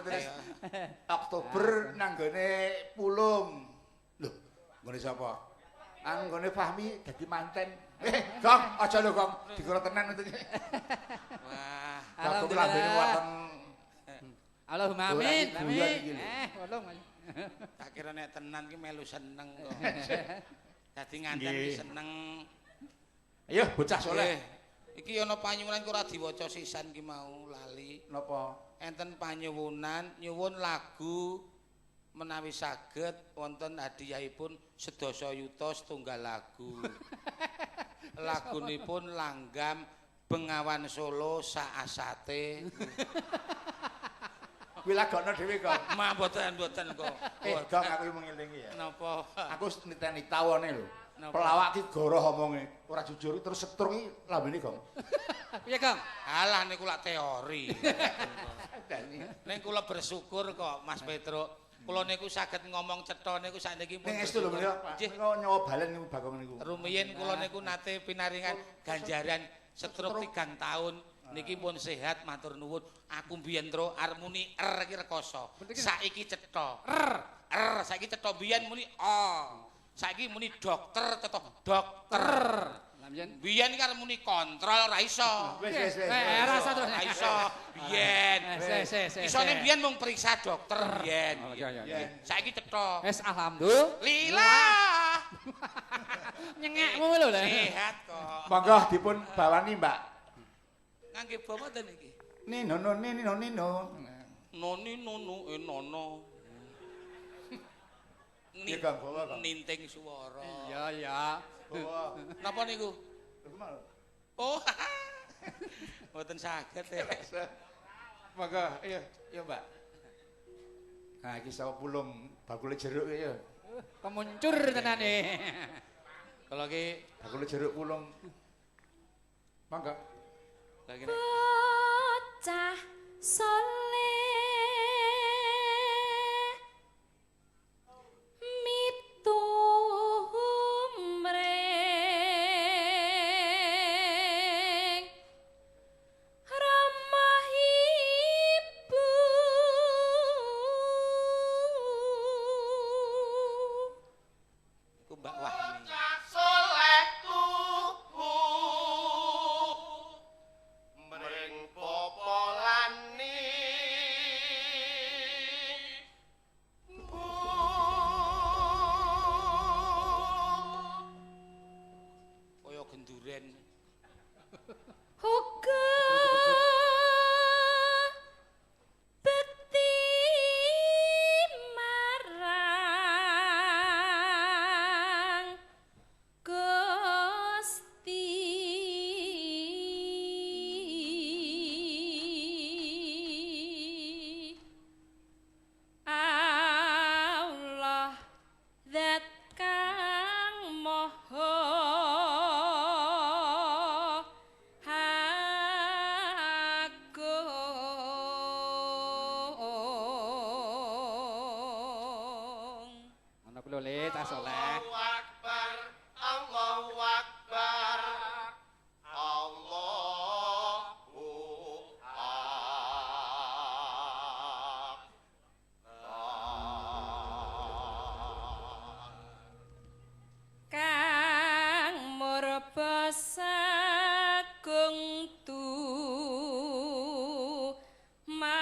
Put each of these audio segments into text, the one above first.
Terus Oktober nang gone Pulung. Lho, nggone sapa? Anggone Fahmi dadi manten. Eh, Gong, aja lho, Gong. Dikira tenan itu. Wah, Bagong lambene wonten. Allahumma amin. Amin. Eh, tolong. Tak kira nek tenan ki melu seneng kok. Dadi nganten ki seneng. Ayo bocah soleh. Iki ana panyuwunan kok ora diwaca sisan ki mau lali. Napa? Enten panyuwunan nyuwun lagu menawi saged wonten hadiyahipun sedasa yuta setunggal lagu. Lagunipun langgam Bengawan Solo saasate. Kuwi lagokno dhewe kok. Mah mboten kok. Eh, Gong aku mengelingi ya. Napa? Aku niteni tawone lho. Pelawak ki goroh omonge, ora jujur terus setruk ki lambene, Gong. Piye, Gong? Alah niku lak teori. Ning kula bersyukur kok Mas Petruk. Kula niku saged ngomong cetha niku sakniki pun. Ning estu lho menika. Nggih. Menika nyawa balen niku Bagong niku. Rumiyin kula niku nate pinaringan ganjaran stroke 3 tahun. Niki pun sehat matur nuwun. Aku mbiyen tro arep muni R iki rekoso. Saiki cetha. R. R saiki cetha mbiyen muni O. Saiki muni dokter cetha dokter. Lah mbiyen Biyen iki arep muni kontrol ora iso. Wis wis wis. Eh, ora iso terus. Ora iso biyen. Isone biyen mung periksa dokter biyen. Oh iya iya. Saiki cetha. Wis alhamdulillah. Lila. Nyengekmu lho. Sehat kok. Monggo dipun bawani, Mbak. Ngangge bawa ten iki. Nino no nino nino. Noni nono enono. Iya, Kang, bawa, Kang. Ninting suara. Iya iya. Bawa. Napa niku? Oh. Mboten saged. Monggo, iya, iya, Mbak. Nah, iki sapa pulung bakule jeruk iki ya. Kemuncur tenane. Kalau iki bakule jeruk pulung. Monggo. Bocah soleh mituhu mring ramah ibu iku Mbak Wahmi. Bocah soleh tuhu mring popolani Kaya genduren. Uga bekti marang Gusti. Allah zat kang maha agung. Ngono ku lho Le, cah soleh. Allahu Akbar, Allahu Akbar, Allahu Akbar. Kang murba sagung tu mati.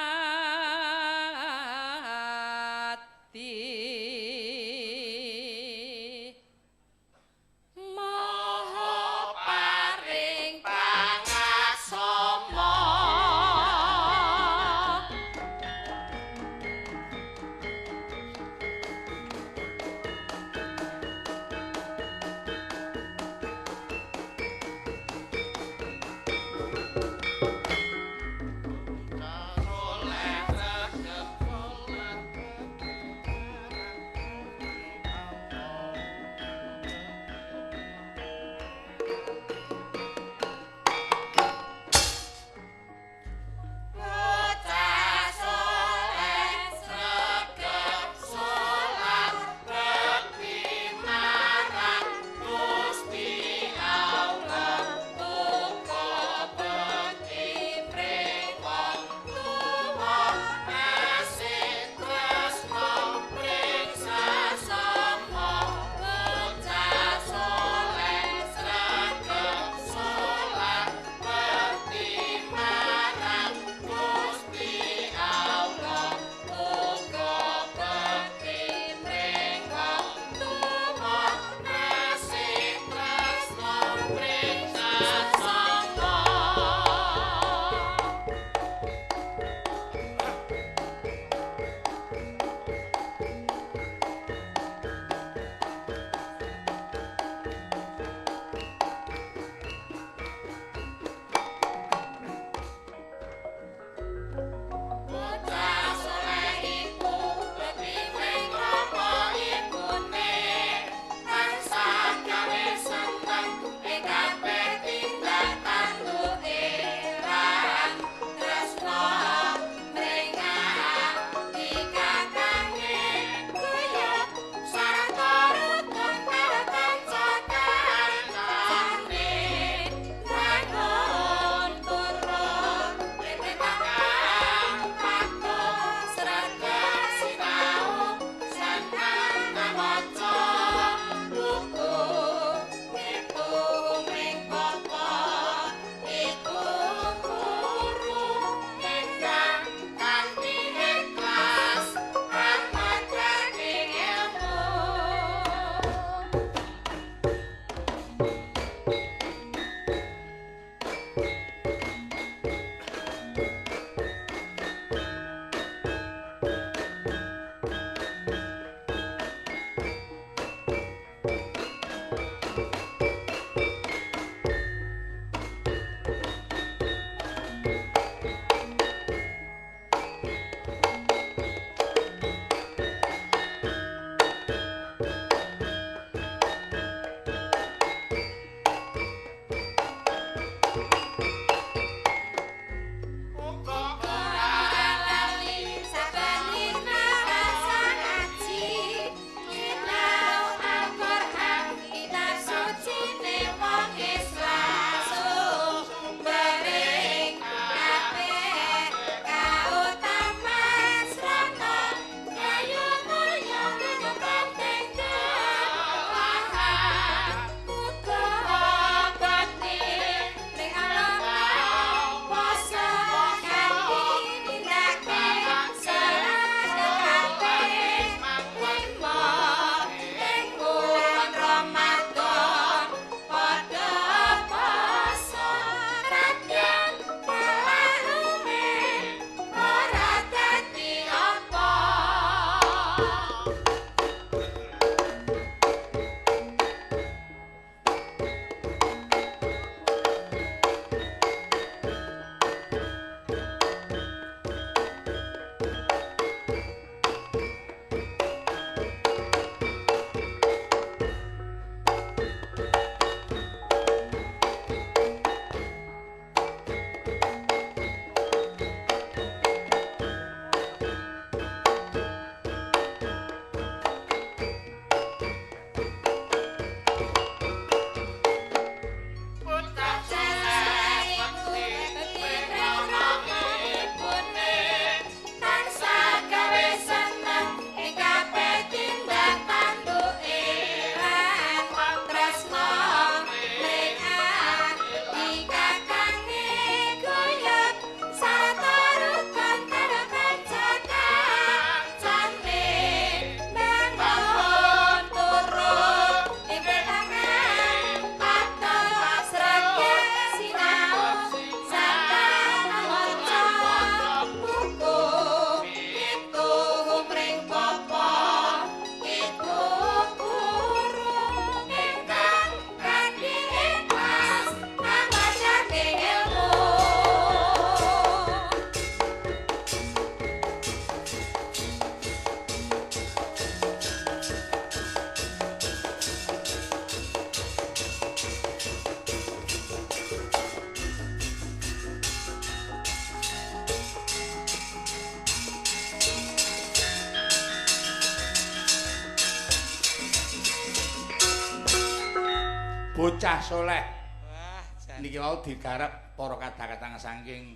Bocah Soleh. Wah, jan. Niki wau digarap para kadang-kadang saking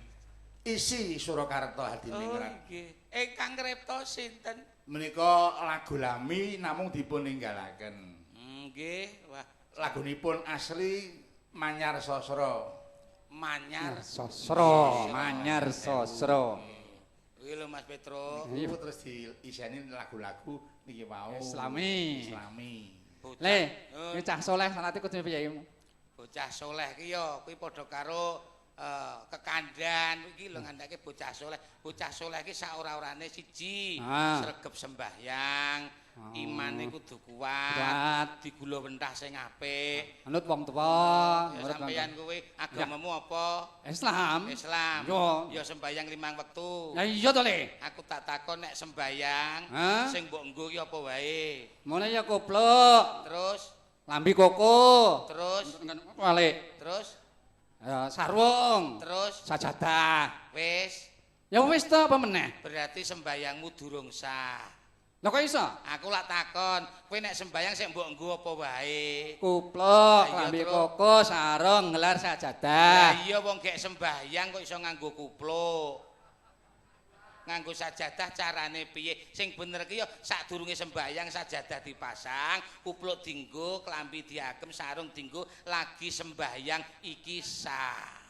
isi Surakarta Oh, Hadiningrat. nggih. Ingkang ngripta sinten? Menika lagu lami namung dipun ninggalaken. Nggih, wah, Lagunipun asli Manyar Sasra. Manyar. Sosro, manyar sosro. Kuwi lho Mas Petro. Iku terus diiseni lagu-lagu niki wau. Islami. Islami. Bocah. Le, Oh, iki cah soleh salate kudu piye? Bocah soleh ki ya kuwi padha karo kekandan iki lho ngandhake bocah soleh. Bocah soleh ki saora-orane siji, sregep sembahyang, imane kudu kuat, Kuat. digula wentah sing apik. Anut wong tuwa, Ya nurut wong sampeyan kuwi agamamu apa? Islam. Islam. Yo. Ya sembahyang 5 wektu. Ya iya to, Le. Aku tak takon nek sembahyang sing mbok nggo ki apa wae. Mulai ya kupluk, Terus lambi koko, terus walik, terus ya, sarung, terus sajadah. wis Ya wis to apa meneh? berarti sembayangmu durung sah. Lho kok iso? Aku lak takon, kowe nek sembayang sing mbok nggo apa wae? Kupluk, Lah iya, lambi Tru. koko, sarung, ngelar sajadah. Lah iya wong gek sembayang kok iso nganggo kupluk. Nganggo sajadah carane piye? Sing bener ki ya sadurunge sembayang sajadah dipasang, kupluk dinggo, klambi diagem, sarung dinggo, lagi sembayang iki sah.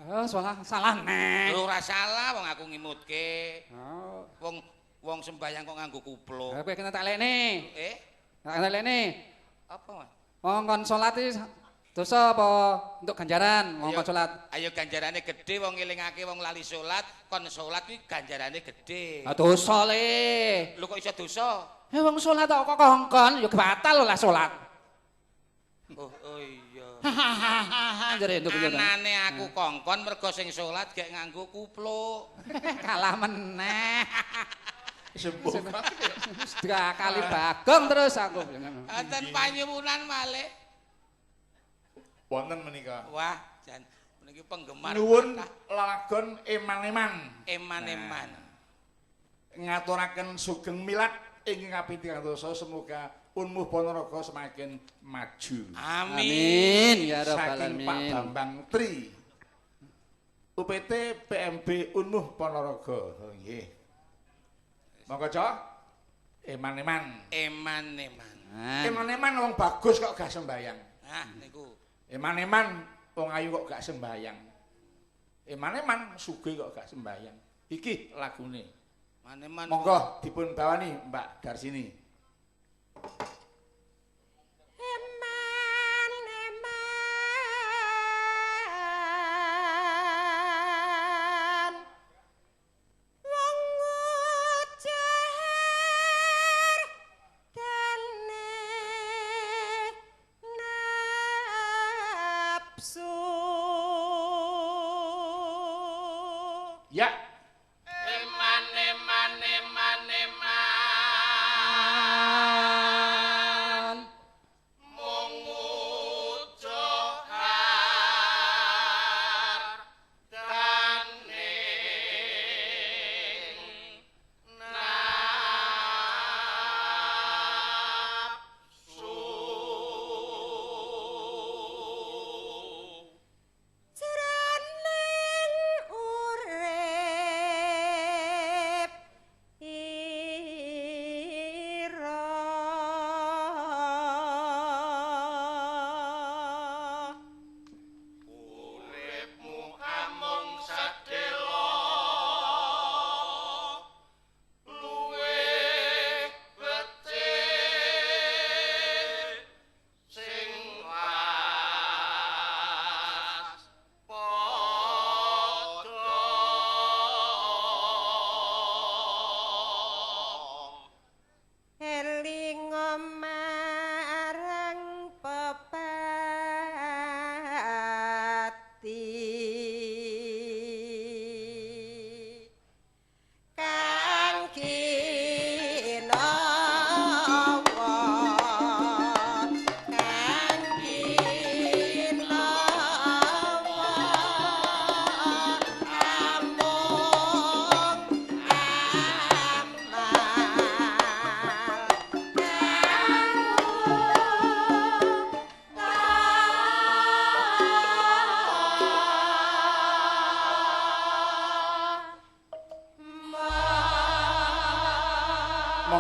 Oh, salah, salah neh. Lho ora salah wong aku ngimutke. Oh, Wong wong sembayang kok nganggo kupluk. kowe kena tak lekne. Eh, Tak lekne. apa Mas? Wong kon salat iki dosa apa untuk ganjaran wong kon salat? Ayo ganjarane gedhe wong ngelingake wong lali salat, kon salat kuwi ganjarane gedhe. Ah dosa le. Lho kok iso dosa? Eh wong salat kok kongkon ya batal lah salat. Oh, oh iya. Hahaha jare entuk piye to? Anane aku kongkon mergo sing salat gek nganggo kupluk. Kalah meneh. Sembuh. Sudah kali bagong terus aku. Wonten panyuwunan malih. Wonten menika. Wah, jan meniki penggemar Nuwun kathah. lelagon eman-eman. Eman-eman. Ngaturaken sugeng milad ingkang kaping 300 semoga Unmuh Ponorogo semakin maju. Amin. Amin ya rabbal Saking Pak alamin. Bambang Tri. UPT PMB Unmuh Ponorogo. Oh, nggih. Monggo, Cok. Eman-eman. Eman-eman. Nah, Eman-eman wong bagus kok gak sembayang. Nah, niku. Eman-eman wong ayu kok gak sembayang. Eman-eman sugih kok gak sembayang. Iki lagune. Maneman. Monggo dipun bawani Mbak Darsini. Eman eman wong ujar dane nafsu. Ya. Eman eman eman eman mung ujohar daning nafsu. Jroning urip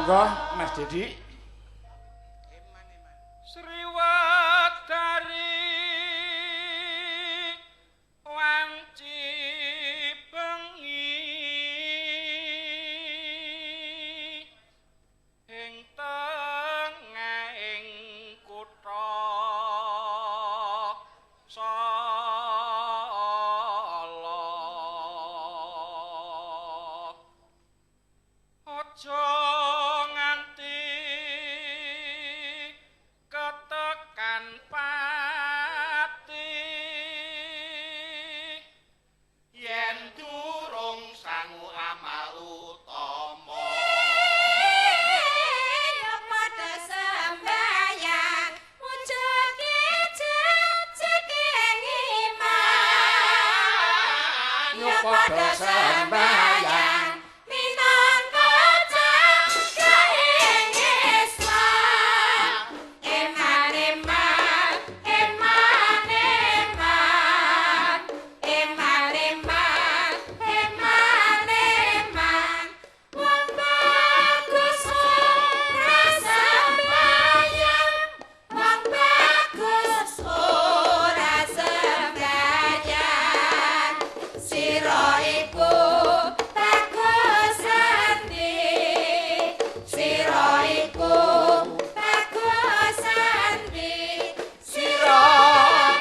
Monggo Mas Dedi. Sriwedari wanci bengi ing tengahing kutha Sala. Aja nganti ketekan pati yen durung sangu amal utama. Ya padha sembahyang mujudke jejeg iman. Ya padha sembahyang minangka cagahing Islam. Eman eman eman eman eman eman eman eman wong bagus ora sembahyang, wong bagus ora sembahyang. Sira iku bagus endi, sira iku bagus endi, sira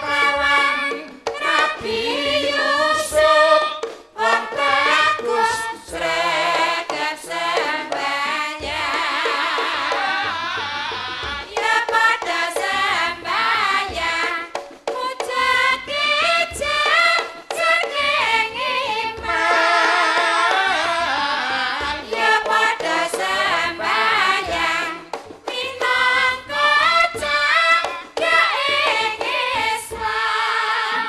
kawan Nabi Yusuf wong bagus sregep sembahyang. Ya padha sembahyang mujudke jejeg iman. Ya padha sembahyang minangka cagahing Islam.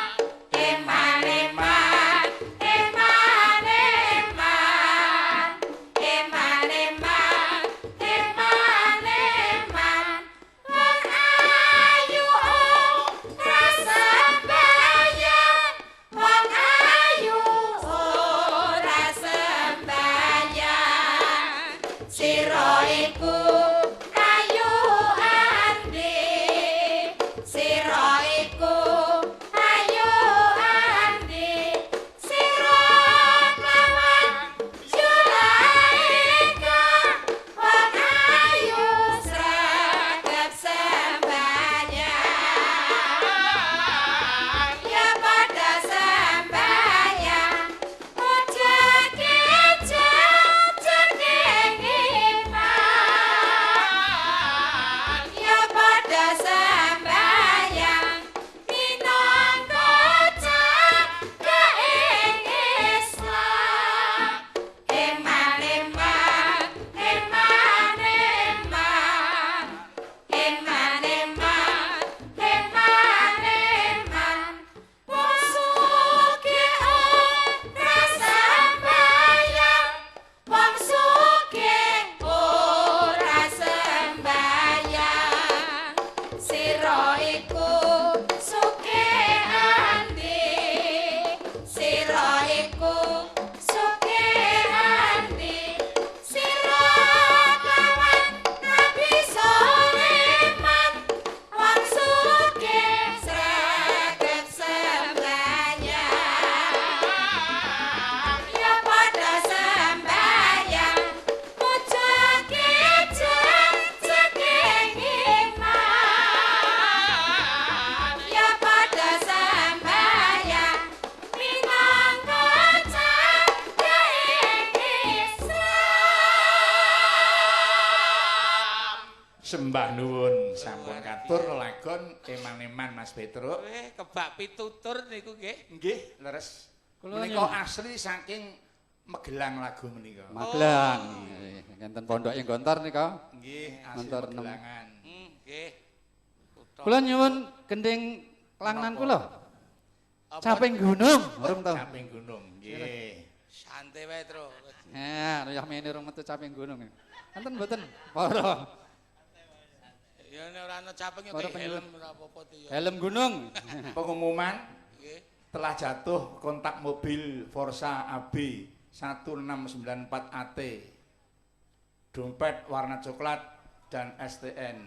Eman eman eman eman eman eman eman eman wong ayu ora sembahyang, wong ayu ora sembahyang. Sira iku ayu andi, sira iku ayu andi, sira kawan Zulaika wong ayu sregep sembahyang. Ya padha sembahyang mujudke jejeg iman. Ya padha sembahyang minangka cagahing Islam. Eman eman eman eman eman eman eman eman wong sugih ora sembahyang, wong sugih ora sembahyang. Sira iku sugih andi, sira iku sugih andi, sira kawan Nabi Sulaiman wong sugih sregep sembahyang. Ya padha sembahyang mujudke jejeg iman. Ya padha sembahyang minangka cagahing Islam. Sembah nuwun sampun katur lagon eman-eman Mas Petruk. Weh, kebak pitutur niku nggih. Nggih, leres. Kula Menika nyuwun. asli saking Magelang lagu menika. Magelang. Nggih, enten pondok ing Gontor nika. Nggih, asli Gontor enem. Magelangan. Nggih. Kutha. Kula nyuwun gending langnan kula. Apa? Caping gunung, urung to. Caping gunung, nggih. Santai wae, Tru. Ha, ya mene urung metu caping gunung. Enten mboten? Para Ya nek ora ana caping ya Para kayak helm penyuwun. ora apa-apa to ya. Helm gunung. Pengumuman Nggih. telah jatuh kontak mobil Forza AB 1694 AT. Dompet warna coklat dan STN.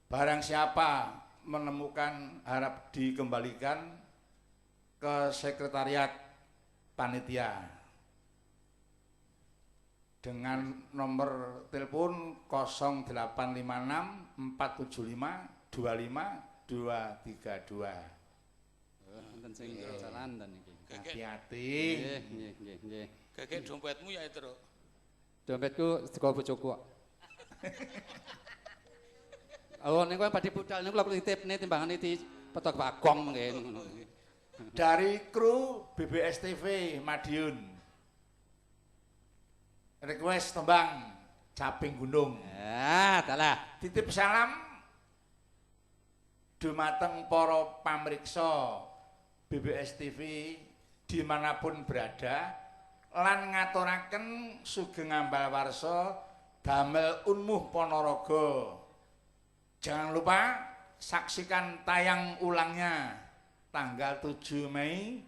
Barang siapa menemukan harap dikembalikan ke sekretariat panitia dengan nomor telepon 0856 475 25 232. Wonten sing jalan ten iki. Hati-hati. Nggih, nggih, nggih, nggih. Gegek dompetmu ya, Tru. Dompetku saka bojoku kok. Oh, niku badhe budal niku kula titipne timbangane di petok Bagong mengke ngono. Dari kru BBS TV Madiun. Request tembang Caping Gunung. Ah, dalah. Titip salam dumateng para pamriksa BBS TV dimanapun berada lan ngaturaken sugeng ambal warsa damel Unmuh Ponorogo. Jangan lupa saksikan tayang ulangnya tanggal 7 Mei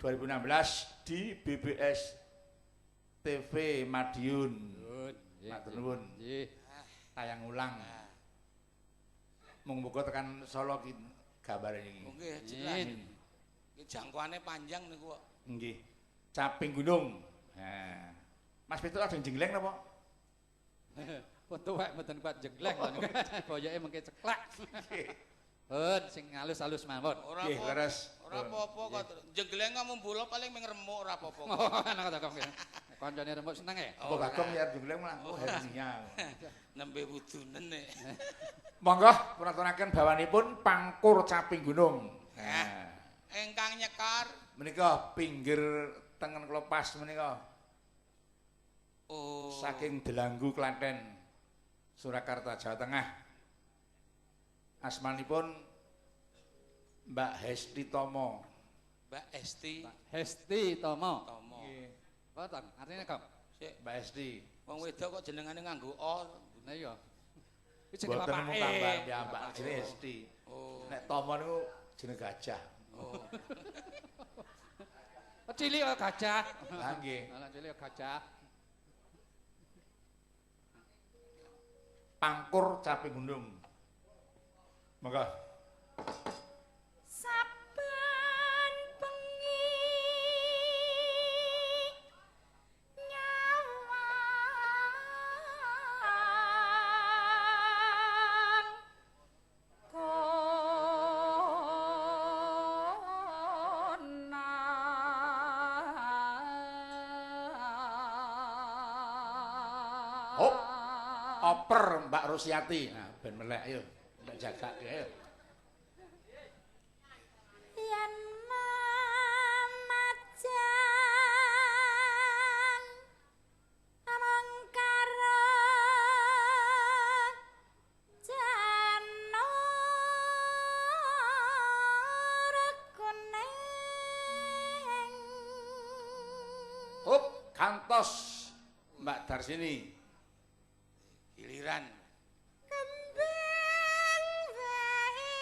2016 di BBS TV Madiun. Matur nuwun. Nggih. Tayang ulang. Mung muga tekan Solo ki gambare iki. Nggih, jelas. Nggih, jangkauane panjang niku kok. Nggih. Caping Gunung. Nah. Mas Petruk ajeng jengleng napa? Pun tuwek mboten kuat jengleng lho niku. Boyoke mengke ceklek. Pun sing alus-alus mawon. Ora Nggih, apa. leres. Ora apa-apa kok. Jengleng kamu bola paling mung remuk ora apa-apa. Oh, ana kok kok. Kancane remuk seneng e. Apa Bagong ya jengleng malah oh hernia. Nembe wudunen nek. Monggo punaturaken bawanipun Pangkur Caping Gunung. Nah, Ingkang nyekar. menika pinggir tengen Klopas menika Oh. saking Delanggu Klaten, Surakarta, Jawa Tengah. Asmanipun Mbak Hesti Tomo. Mbak Esti Hesti Tomo. Tomo. Apa to? Artine kok? Sik, Mbak Hesti. wong wedok kok jenengane nganggo O. Lah iya. Iki jenenge Mboten mung bapake. tambah piyambak jenenge Hesti. Oh. Nek Tomo niku jeneng gajah. Oh. Cilik kok gajah. Lah nggih. Lah cilik kok gajah. Pangkur Caping Gunung. Monggo. Saben bengi nyawang konang. Hop. Oper Mbak Rusiati. Nah, ben melek ayo. Mbak jagake ayo. Yen memajang among karo janur kuning. Hop, kantos Mbak Darsini. Giliran. Kembang wae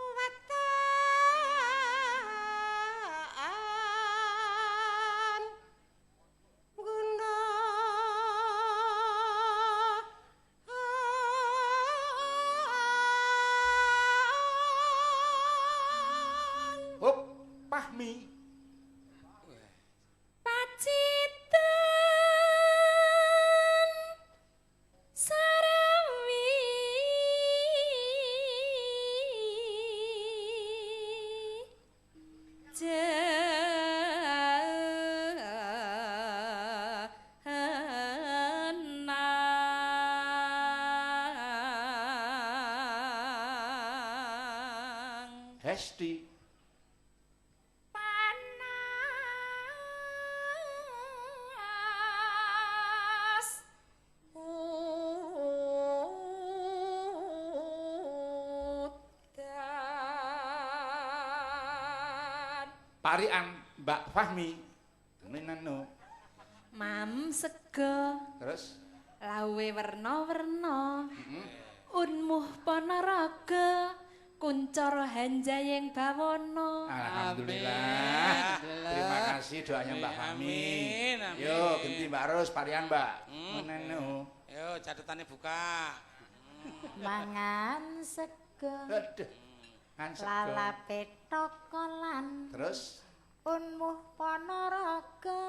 weton guna Hop, Pahmi. Pacitan Sarawi Jenang. Hesti. Panas udan. Parian Mbak Fahmi. Minano. Mam sego Terus lawe werna-werna. Unmuh Ponorogo Kuncara hanjayeng bawana. Alhamdulillah. Terima kasih doanya Mbak Fahmi. Amin, amin. Yo, ganti Mbak Ros, parian Mbak. Ngono. Yo, catatannya buka. Mangan sego. Aduh. Mangan sego. Lalape tokolan. Terus Unmuh Ponorogo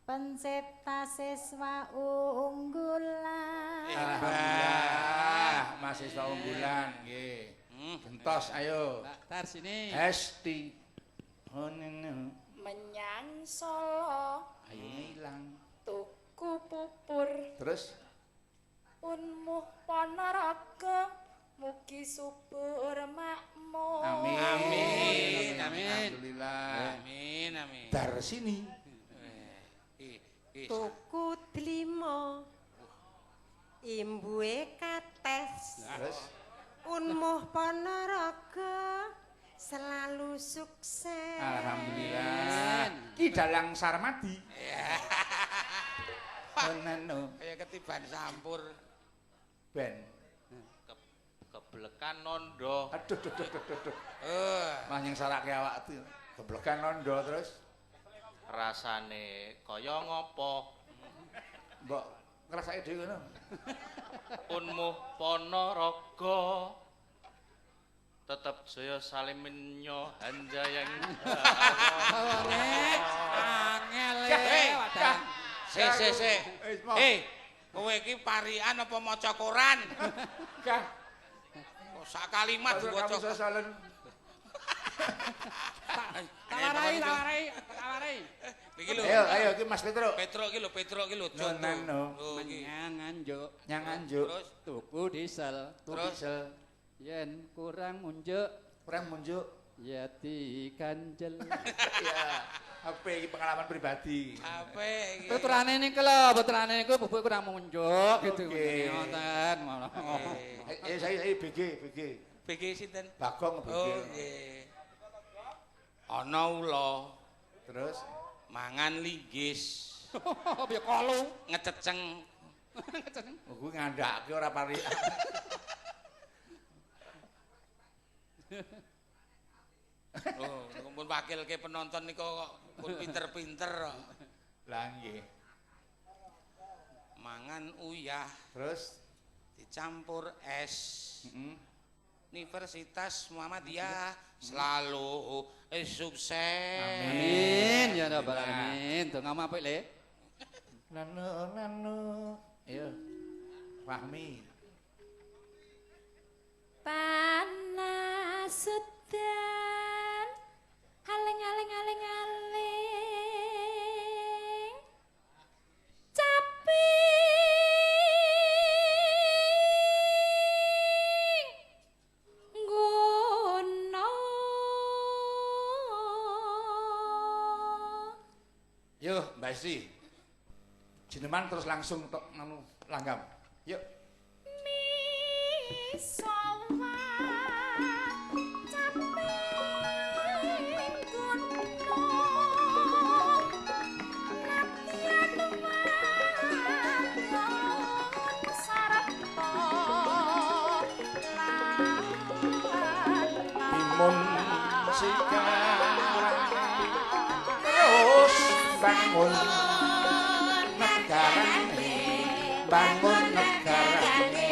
pencipta siswa unggulan. Alhamdulillah, mahasiswa unggulan nggih. Gentos ayo. Mbak Tar sini. Hesti. Oh nene. Menyang Solo. Ayo ilang. Tuku pupur. Terus Unmuh Ponorogo mugi subur makmur. Amin. Amin. Amin. Alhamdulillah. Amin, amin. Dar sini. Tuku dlima. Imbuhe kates. Terus Unmuh Ponorogo selalu sukses. Alhamdulillah. Ki Dalang Sarmadi. Ngono. Kayak ketiban sampur. Ben. Keblekan nondo. Aduh duh duh duh duh. Mah yang sarake awak tuh. Keblekan nondo terus rasane kaya ngopo? Mbok ngrasake dhewe ngono. Unmuh Ponorogo tetep jaya salimenya hanjayeng. Bawane angel e wadah. Se se se. Eh, kowe iki parian apa maca koran? Kah. Kok sak kalimat diwaca. Tawarai, tawarai, tawarai. Iki lho. Ayo, ayo iki Mas Petro. Petro iki lho, Petro iki lho. Contoh. Menyang Nganjuk. Nyang Nganjuk. Terus tuku diesel. Tuku diesel. Yen kurang munjuk, kurang munjuk ya diganjel. Ya, apa iki pengalaman pribadi. Apa iki? Putrane niku lho, putrane niku bubuk kurang munjuk gitu. Ngoten. Eh saya BG, BG. BG sinten? Bagong BG. Oh nggih. Ana ula. Terus mangan linggis. Ya kolu ngececeng. Ngececeng. Oh, kuwi ngandhake ora pari. Oh, niku pun wakilke penonton niku kok pun pinter-pinter kok. Lah nggih. Mangan uyah terus dicampur es. Universitas Muhammadiyah selalu sukses. Amin ya rabbal alamin. Donga apik le. Nano nano. Ayo. Fahmi. Panas udan aling aling aling aling caping ngono. Yo Mbak Esti, jineman terus langsung tok nganu langgam. Yuk. Misowa caping gunung nadyan wadon sarta lan timun sigar terus bangun negarane, bangun negarane.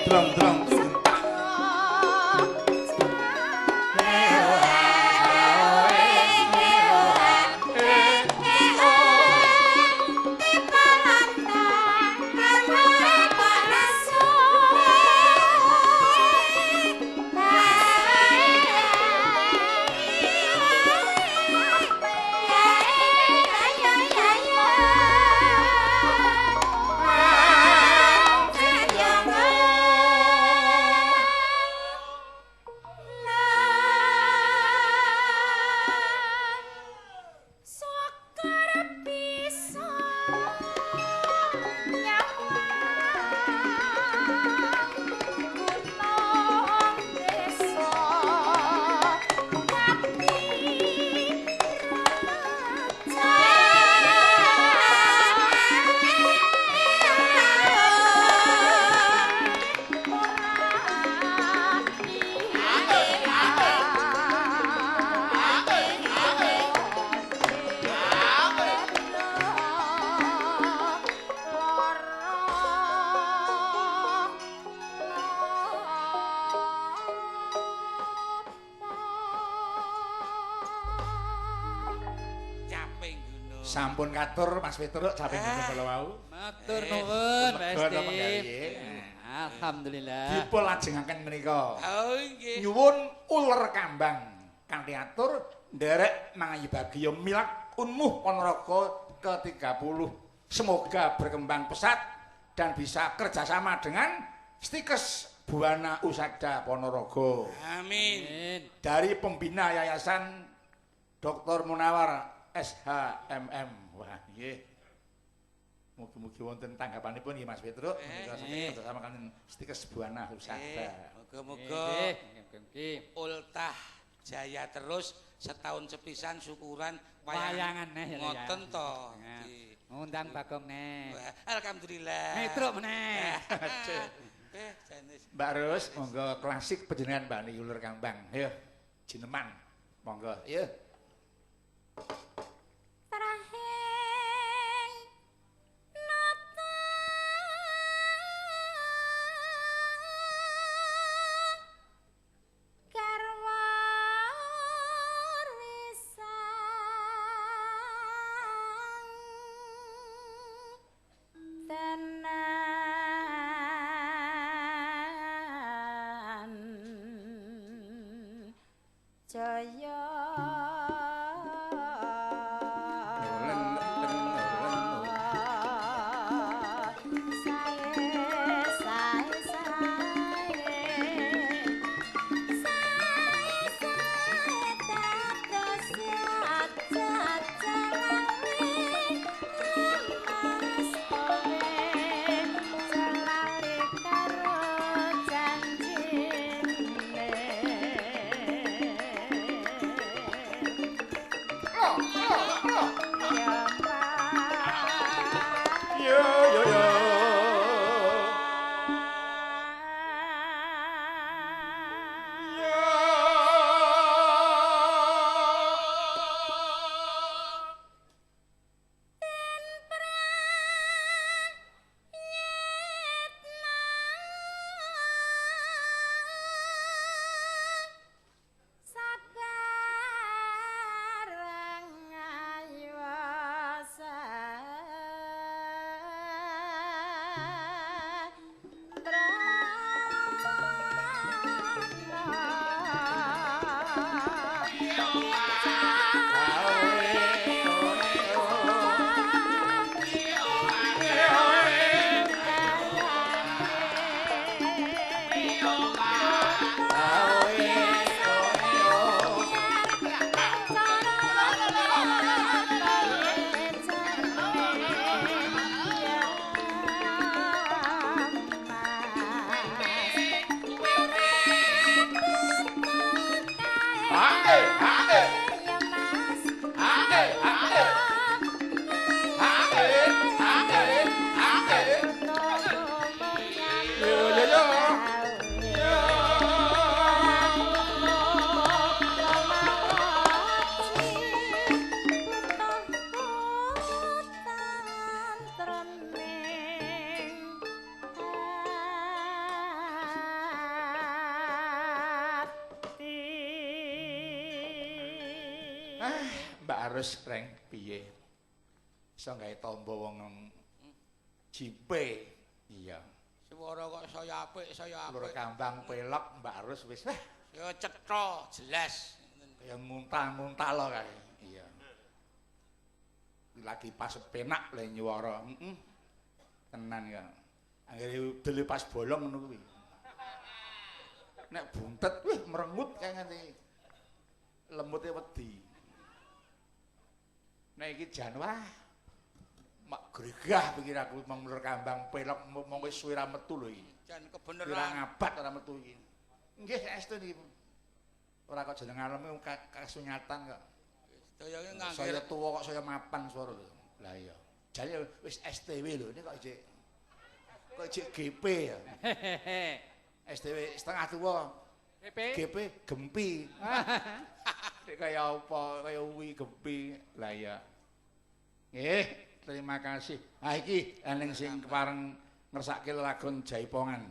Drong drong tak. Sampun katur Mas Petruk caping gunung kala wau. Matur nuwun Pak Esti. Alhamdulillah. Dipun lajengaken menika. Oh nggih. Nyuwun uler kambang kanthi atur nderek mangayubagya milak Unmuh Ponorogo ke-30. Semoga berkembang pesat dan bisa kerjasama dengan Stikes Buana Usada Ponorogo. Amin. Dari pembina Yayasan Dr. Munawar SHMM. Wah, nggih. Mugi-mugi wonten tanggapanipun nggih Mas Petruk. Menika saged kerjasama kaliyan Stikes Buana Usada. Muga-muga ultah jaya terus setahun sepisan syukuran wayangan neh ngoten to. Ngundang Bagong neh. Alhamdulillah. Petruk meneh. Mbak Rus, monggo klasik panjenengan Mbak niki uler kambang. Ayo, jineman. Monggo. Ayo. Trahing nata garwa risang tenan jaya. Mbak Arus reng piye? Iso gawe tombo wong jipe. Iya. Swara kok saya apik, saya Lur apik. kambang pelok Mbak Arus wis wah Ya cetha, jelas. kaya nguntal-nguntal lho kae. Iya. Lagi pas penak le nyuwara. Heeh. Tenan ya. Anggere udele pas bolong ngono kuwi. Nek buntet wih merengut kae nganti lemute wedi. Nek iki jan wah mak gregah pikir aku mong Lur Kambang pelok mong wis suwe ra metu lho iki. Jan Pirang kebeneran. abad ora metu iki. Nggih saestu niki. Ora kok jeneng aleme kasunyatan kok. Sedaya iki ngangge Saya tuwa kok saya mapan swara lho. Lah iya. Jane wis STW lho, ini kok jek GP ya. STW setengah tuwa. GP. GP gempi. Nek kaya apa, kaya uwi gempi. Lah iya. Nggih, terima kasih. Ah iki eneng sing kepareng ngersake lelagon Jaipongan.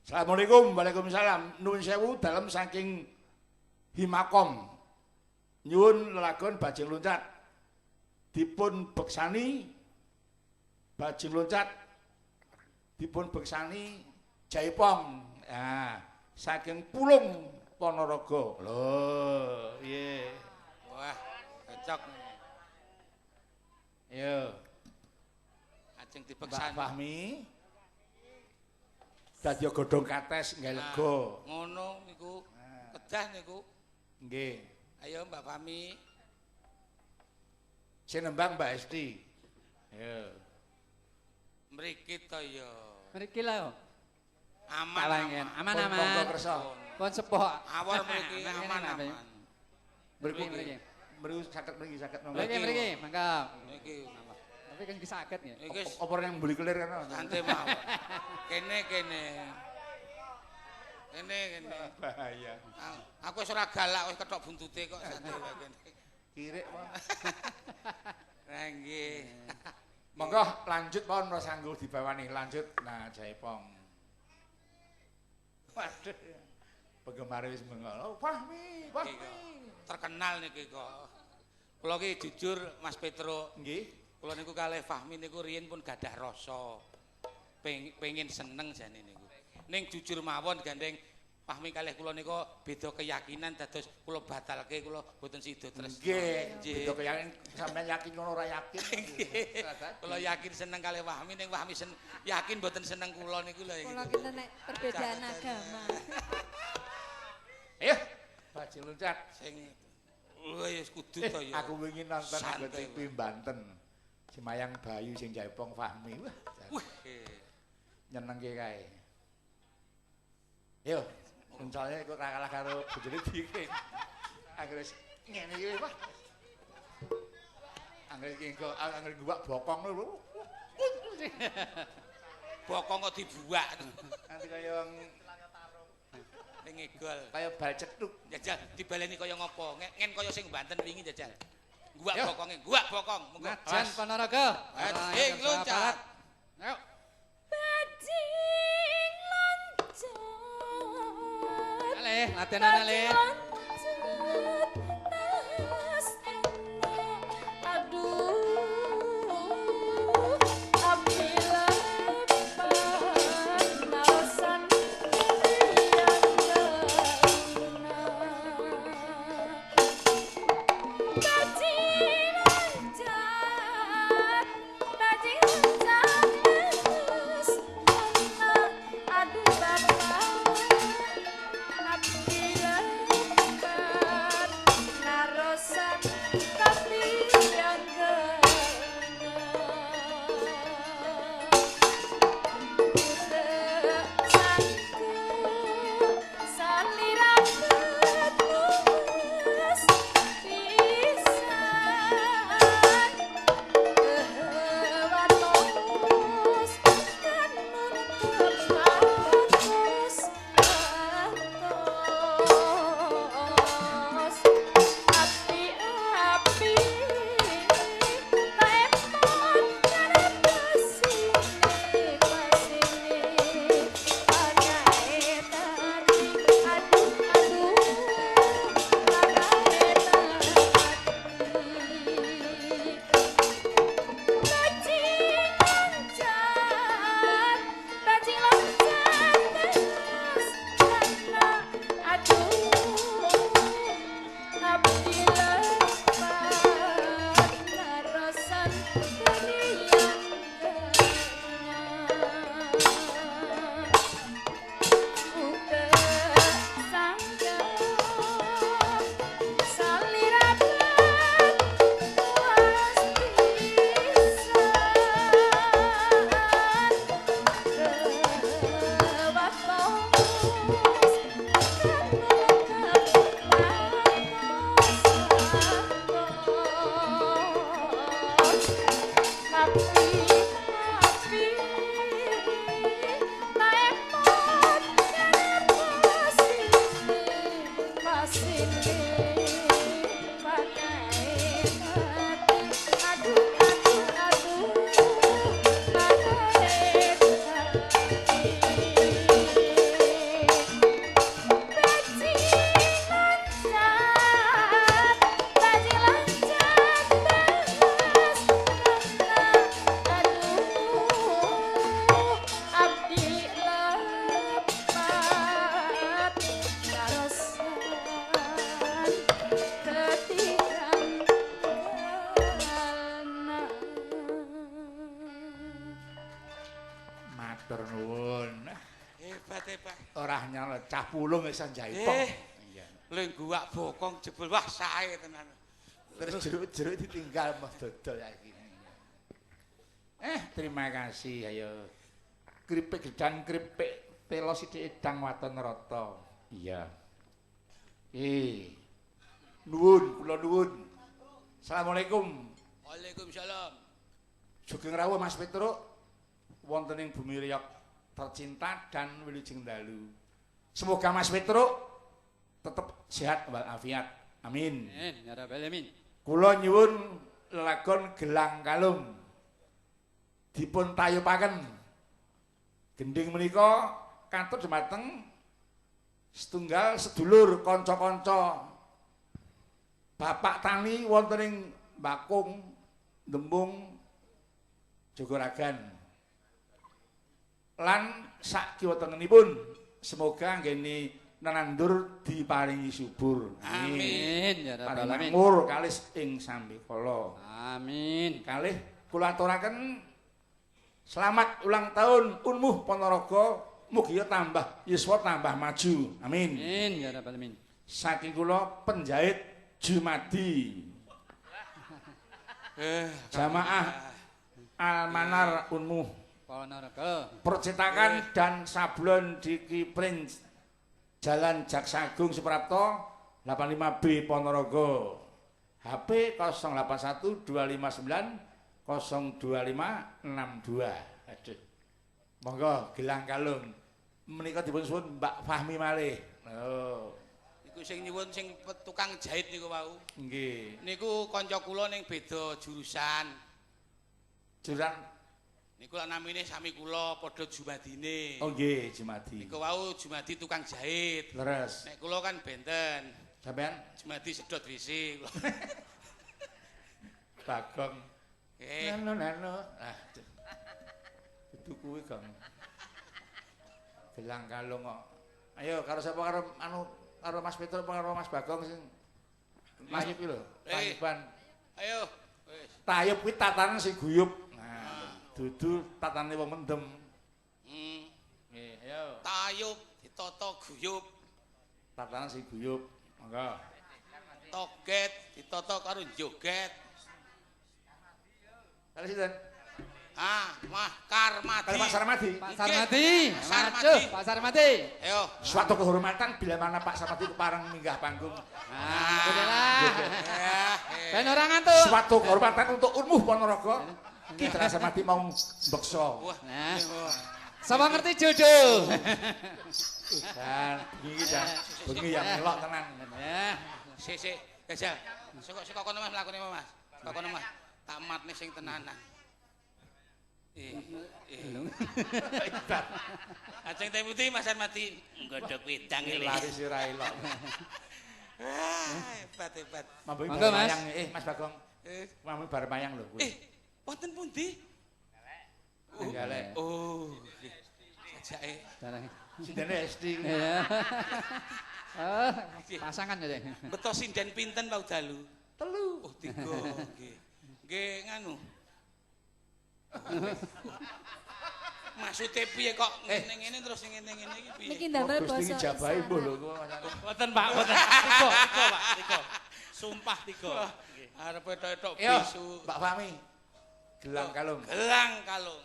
Assalamualaikum, waalaikumsalam. Nuwun sewu dalem saking Himakom. Nyuwun lelagon Bajing Loncat. Dipun beksani Bajing Loncat. Dipun beksani Jaipong. Ah, saking Pulung Ponorogo. Lho, piye? Wah, cocok. Yo, Ajeng Mbak dibeksani. Fahmi. Dadi godhong kates nggawe lega. Ngono niku. Kedah niku. Nggih. Ayo Mbak Fahmi. Sing nembang Mbak Esti. Yo. Mriki to ya. Mriki lho. Aman. Kalangen. Aman. Aman Pun monggo aman. kersa. Pun sepuh. Awor mriki aman aman. aman. Mriku Mriki. Mriku saged mriki saged monggo. Mriki mriki, mangga. Niki. Tapi kan saged nggih. Niki Apa yang beli kelir kan? santai mawon. Kene kene. Kene kene. Bahaya. Aku wis ora galak wis kethok buntute kok santai wae kene. Kirik wae. Lah nggih. Monggo lanjut pon ora sanggup dibawani lanjut. Nah, Jaipong. Waduh. Penggemar wis bengok. Oh, Fahmi, Fahmi. Terkenal niki kok. Kula ki jujur Mas Petro, Nggih. kula niku kalih Fahmi niku riyin pun gadah rasa pengin seneng jane niku. Ning jujur mawon gandeng Fahmi kalih kula niku beda keyakinan dados kula batalke kula boten sida tresna. Nggih. Nggih. Beda keyakinan sampean yakin ngono ora yakin. Kula yakin seneng kalih Fahmi ning Fahmi yakin boten seneng kula niku lho. Kula kinten nek perbedaan agama. Ayo, Bajing Loncat. Sing wah ya kudu to ya. Aku wingi nonton Santai anggo TV Banten. Semayang Bayu sing Jaipong Fahmi. Wah, Wih. nyenengke kae. Yo, misalnya kok ora kalah karo bojone dikit. Anggere wis ngene iki wah. Anggere iki engko anggere guwak bokong lho. Bokong kok dibuak Nanti kaya ning ngegol. kaya bal cetuk. Jajal dibaleni kaya ngopo? Ngen kaya sing Banten wingi jajal. Guwak Yo. bokonge, guwak bokong. Monggo. Najan Ponorogo. Bajing loncat. Ayo. Bajing loncat. Ale, latihan ale. Loncat tas enak. Aduh, apabila naosan Bajing loncat, bajing loncat terus enak. Aduh bapak, apabila narosan tapi yang Matur nuwun. Hebat hebat. Ora nyala cah pulung wis jaipong. Iya. Lho guwak bokong jebul wah sae tenan. Terus jeruk-jeruk ditinggal meh dodol saiki. Terima kasih ayo. Kripik gedang kripik telo sithik edang waton rata. Iya. Nuwun, kula nuwun. Assalamualaikum. Waalaikumsalam. Sugeng rawuh Mas Petruk wonten ing bumi Riok tercinta dan wilujeng dalu. Semoga Mas Petruk tetep sehat walafiat. Amin. Amin ya rabbal alamin. Kula nyuwun lelagon gelang kalung dipun tayupaken. Gendhing menika katur dumateng setunggal sedulur kanca-kanca bapak tani wonten ing Bakung Dembung Jogoragan. Lan sak kiwa tengenipun semoga anggene nandur diparingi subur. Amin ya rabbal alamin. Makmur kalis ing sambikala. Amin. Kalih kula aturaken selamat ulang tahun Unmuh Ponorogo, mugia tambah yuswa tambah maju. Amin. Amin ya rabbal alamin. Saking kula penjahit Jumadi. Jamaah Almanar Unmuh Ponorogo. Percetakan dan sablon Diki Print Jalan Jaksa Agung Suprapto 85B Ponorogo. HP 081 259 025 62. Aduh. Monggo gelang kalung. Menika dipun suwun Mbak Fahmi malih. Oh. Niku sing nyuwun sing tukang jahit niku wau. Nggih. Niku kanca kula ning beda jurusan. Jurusan niku lak namine sami kula padha Jumadine. Oh nggih, Jumadi. Niku wau Jumadi tukang jahit. Leres. Nek kula kan benten. Sampean Jumadi sedot WC. Bagong. Nano nano. Ah. Itu kuwi, Gong. Gelang kalung kok. Ayo karo sapa karo anu karo Mas Petro apa karo Mas Bagong sing Mas iki lho, tayuban. Ayo, wis. Tayub kuwi tatanan sing guyub. Nah, dudu tatane wong mendem. Nggih, ayo. Tayub ditata guyub. Tatanan sing guyub. Monggo. Toget ditata karo joget. Kali sinten? Ah, Mah Karmadi. Kali Pak Sarmadi. Pak Sarmadi. Sarmadi. Pak Sarmadi. Ayo. Suatu kehormatan bila mana Pak Sarmadi kepareng minggah panggung. Ah, udahlah. Ben ora ngantuk. Suatu kehormatan untuk Unmuh Ponorogo. Ki Sarmadi mau mbeksa. Wah. Nah. Sapa ngerti jodoh. Dan bengi iki bengi yang melok tenan. Ya. Sik sik, jajal. Saka kono Mas mlakune Mas. Saka kono Mas. Tak matne sing tenanan. Aceng teh putih Mas Sarmadi nggodhog wedang iki. Laris ora elok. Hebat hebat. Monggo Mas. Mas Bagong. Mambu bar mayang lho kuwi. Wonten pundi? Trenggalek. Oh. Sajake. Sindene SD. Iya. Pasangan ya. Beto sinden pinten wau dalu? 3. Oh, 3. Nggih. Nggih nganu. Maksude piye kok ngene-ngene terus ngene-ngene iki piye? Niki ndamel Gusti basa. ngijabahi mbuh lho kok. Wonten Pak, wonten. 3, 3 Pak, 3. Sumpah 3. Arep etok-etok Yo, bisu. Mbak Fahmi. Gelang kalung. Gelang kalung.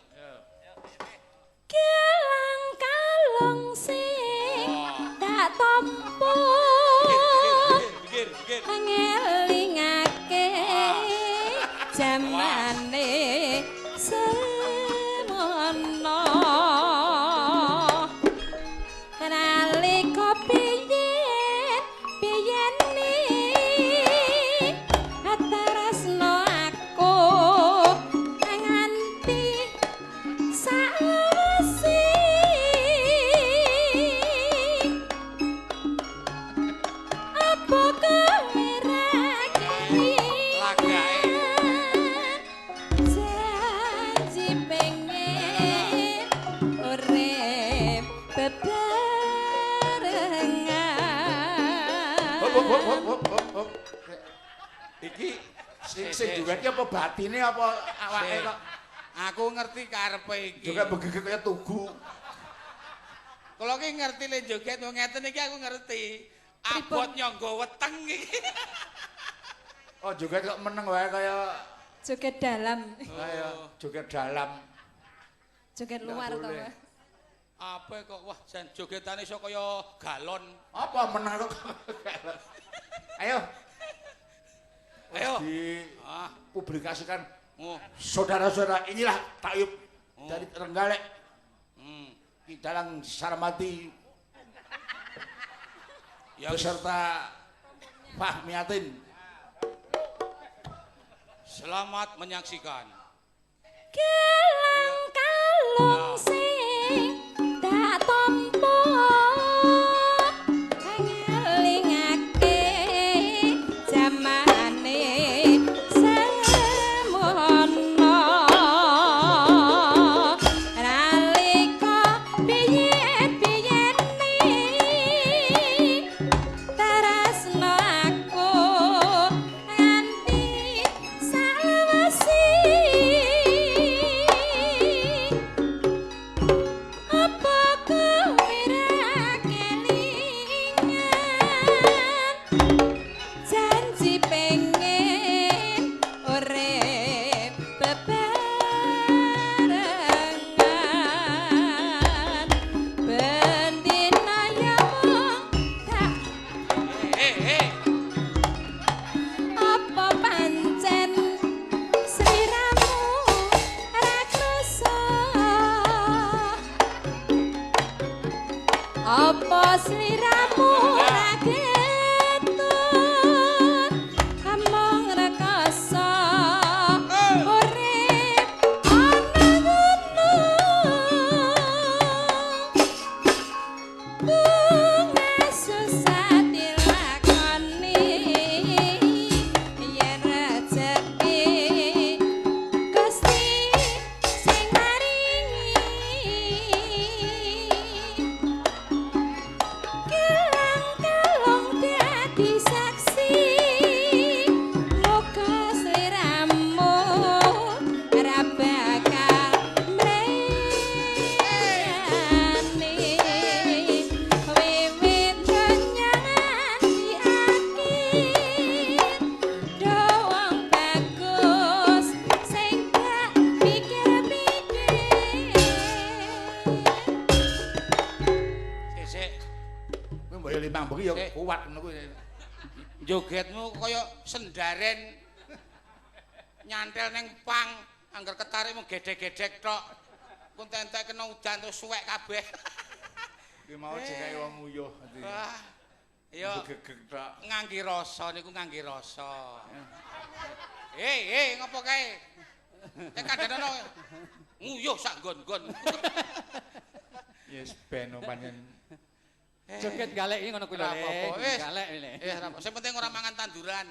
Gelang kalung sing tak tampa. Pikir, pikir. Ngelingake jamane semono. Nalika biyen biyen Apa kowe ra Lagake. Janji pengen urip bebarengan. Hop hop hop hop hop hop. Iki sing sing duet ki apa batine apa awake kok Aku ngerti karepe iki. juga begegek kaya tugu. Kula ki ngerti le joget wong ngeten iki aku ngerti. Abot nyangga weteng iki. Oh, joget kok meneng wae kaya Joget dalam, kaya joget dalam. joget luar Nggak to. boleh. Apa kok wah jan jogetane iso kaya galon. Apa meneng kok? Ayo. Ayo. Di Ah, publikasikan oh. saudara-saudara, inilah Taib dari Trenggalek Ki Dalang Sarmati Ya beserta Fahmiatin. Selamat menyaksikan. Gelang kalung sing tak tampa ngelingake jamane semono nalika biyen-biyene tresno aku nganti salawase. Apa kowe ra kelingan janji pengen urip bebarengan bendina ya mung tak Eh, eh. apa pancen sliramu ra krasa, apa sliramu ra getun among rekasa urip ana gunung bunga susah dilakoni yen rejeki Gusti sing maringi. Gelang kalung dadi saksi muga sliramu ora bakal mrene wiwit donya nganti akhir do wong bagus sing gak pikir-pikir. Sik, sik. Kuwi mbok yo limang bengi yo Sik. kuat ngono kuwi. Jogetmu kaya sendaren nyantel neng pang, angger ketarik mung gedhek-gedhek tok. Ku entek kena udan terus suwek kabeh. Kuwi mau jek kaya wong nguyuh. Wah. Yo Begegek tok. Ngangge rasa niku ngangge rasa. Hei, hei, ngopo kae? Nek kandhanono nguyuh sak nggon-nggon. Yes ben pancen. Joget galek iki ngono kuwi lho. Ora apa-apa, wis. Galek iki. Eh, ora apa. Sing penting ora mangan tanduran.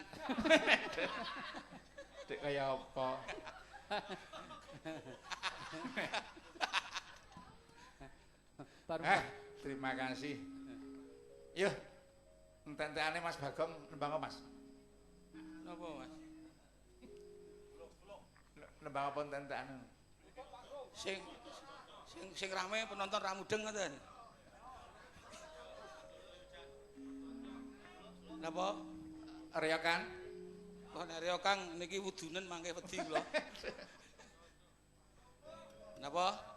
Dek kaya apa? Baru Terima kasih. Yuh. Entek-entekane Mas Bagong nembang apa, Mas? Napa, Mas? Nembang apa entek-entekane? Sing sing sing rame penonton ra mudeng ngoten. Napa? Reyokan? Kok nek Rio Kang niki wudunen mangke wedi kula. Napa?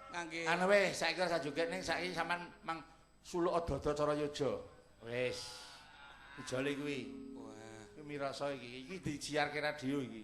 Ngangge Anu wis, saiki ora joget ning saiki sampean mang suluk dada cara yojo. Wis. Ijole kuwi. Wah. Kuwi mirasa iki. Iki dijiarke radio iki.